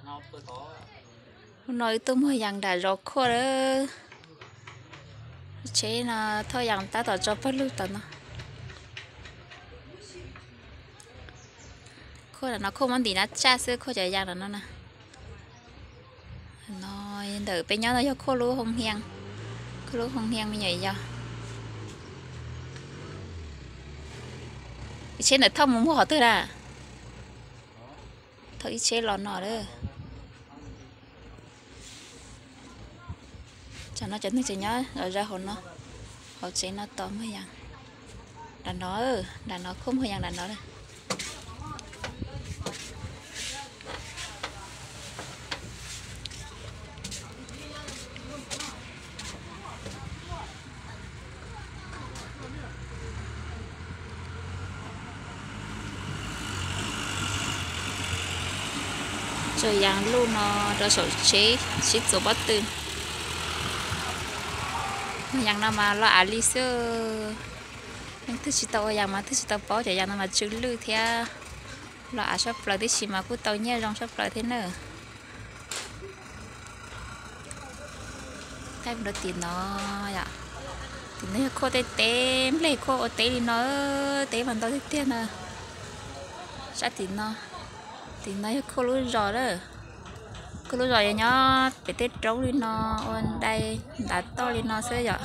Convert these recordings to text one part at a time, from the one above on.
Hnub no wb tuaj muag yas nram zos Khuaj lawm. Tsheb no thauj yas tab tom tso pawg lug tom no. Khuaj no Khuaj muab ntim nab tsaj xwb, Khuaj cov yas no na. No ntawm peb nyob no yog Khuaj lub hoo hias, Khuaj lub hoo hias me nyuam yog. Ib tsheb ntawm thauj mus muag qhov twg na? Thauj ib tsheb los no lawm. Tsam no cov neeg tseem nyob zov zos hauv no, hauv tsev no tos muag yas. Nram no, nram no Khuaj muag yas nram no lawm. Tso yas luj no rau saum tsheb sib txuas pob tw. Muag yas no mas loj av li xwb. Leej twg tsis tau ua yas mas twb tsis tau paub, cov yas no mas tsw lwj thiab loj av tshaj plaws, tiam sis mas kuj tau nyiaj zoo tshaj plaws thiab na. Thaij rau tim no yom. Tim no yog Khuaj tej teb, nplej Khuaj ua teb li no, teb mas ntau tiag tiag na. Sab tim no, tim no yog Khuaj lub zos lawm. Khuaj lub zos yog nyob pem tej roob li no, ua dai ntav toj li no xwb yom.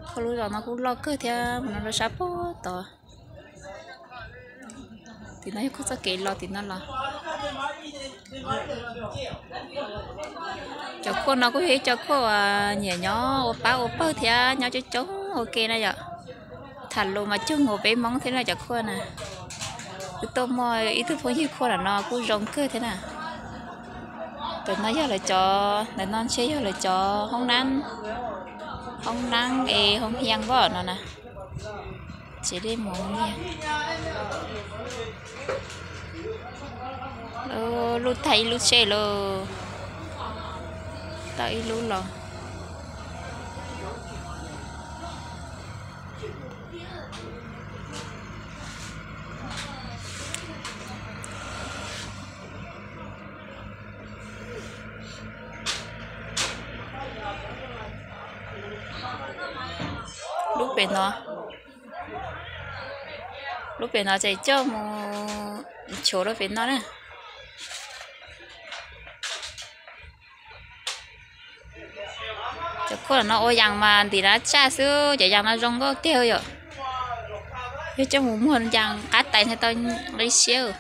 Khuaj lub zos no kuj loj kawg thiab, mus no rau sab puag tod. Tim no yog Khuaj txoj kev los tim no los. Cov Khuaj no kuj yog ib co Khuaj uas nyiam nyob ua pab ua pawg thiab nyob coob coob ua ke na yom. Tham lus mas cuag nkaus peb Hmoob thiab na cov Khuaj na. Kuj tuaj muaj ib tug phooj ywg Khuaj ntawm no kuj zoo kawg thiab na. Ntawm no yog lawv cov, ntawm no ntshe yog lawv cov hoob nab, hoob nab es hoo hias npoj no na. Tsev dej mus, lub tag ib lub tsheb lauj, tau ib lub los. Lub pem no, lub pem no ces coj mus nchuav rau pem no na. Cov Khuaj no ua yas mas ntim nab tsaj xwb, cov yas no zoo nkauj tiag yom. Yog coj mus muag yas qab tais ntshai tau nqi siab.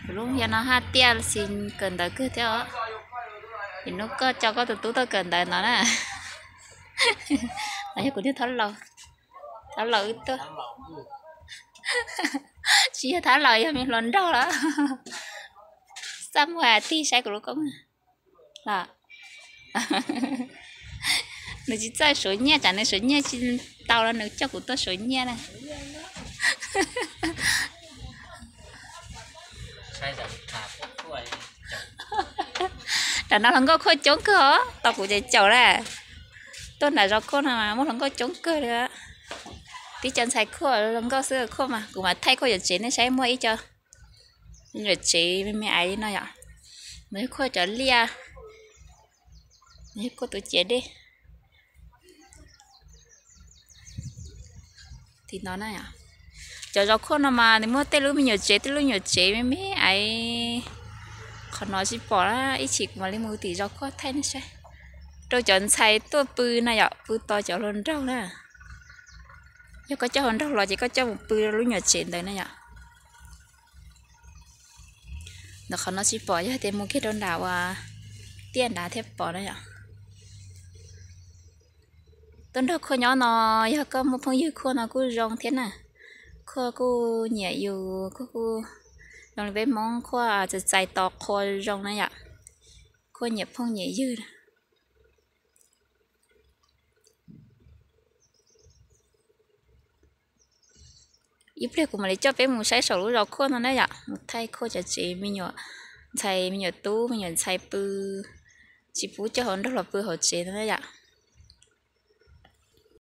Kuv lub hias no haj tiaj xis kawm ntawv kawg thiab os. Nim no koj coj koj tus tub tuaj kawm ntawv no na. No yog kuv niag thab laus, thab laus wb tuaj. Tsis yog thab laus, yog me hluas nraug lawm. Xaj muag tig saib kuv lub koob los. Nws tsis txawj suav nyiaj, tsam nws suav nyiaj tsis tau los nws coj kuv tuaj suav nyiaj na. Tam no hluas nkauj Khuaj coob kawg os, tau kuv ces caum lawm. Tuaj nram zos Khuaj no mas muaj hluas nkauj coob kawg li. Tib co ntxhais Khuaj zoo nkauj xwb, Khuaj mas kuv mam thaij Khuaj yuam tsev nej saib, muaj ib co yuam tsev me me aiv li no yom. Nws yog Khuaj cov liaj, nws yog Khuaj tus ciav dej. Tim no na, cov zos Khuaj no mas nws muaj tej lub me nyuam tsev, tej lub nyuam tsev me me aiv. Qhov no tsis pom na, ib chim kuv mam li mus tim zos Khuaj thaij nej saib. Rau cov ntxhais tuaj pw na yom, pw tos cov hluas nraug na. Yog koj coj hluas nraug los ces koj coj mus pw rau lub nyuam tsev ntawd na yom. Ntawm qhov no tsis pom, yog tias mus kiag rau nram uas tiaj nrad thiaj pom na yom. Tuaj nrog Khuaj nyob no, yog koj muaj phooj ywg Khuaj no kuj zoo thiab na. Khuaj kuj nyiam yus, Khuaj kuj zoo li peb Hmoob, Khuaj txais txais tos qhua zoo na yom. Khuaj nyiam phooj nyiam ywg. Ib pliag kuv mam li coj peb mus saib saum lub zos Khuaj no na yom, mus thaij Khuaj cov tsev me nyuam ntxhais, me nyuam tub me nyuam ntxhais pw, tsis pub coj hluas nraug los pw hauv tsev no na yom.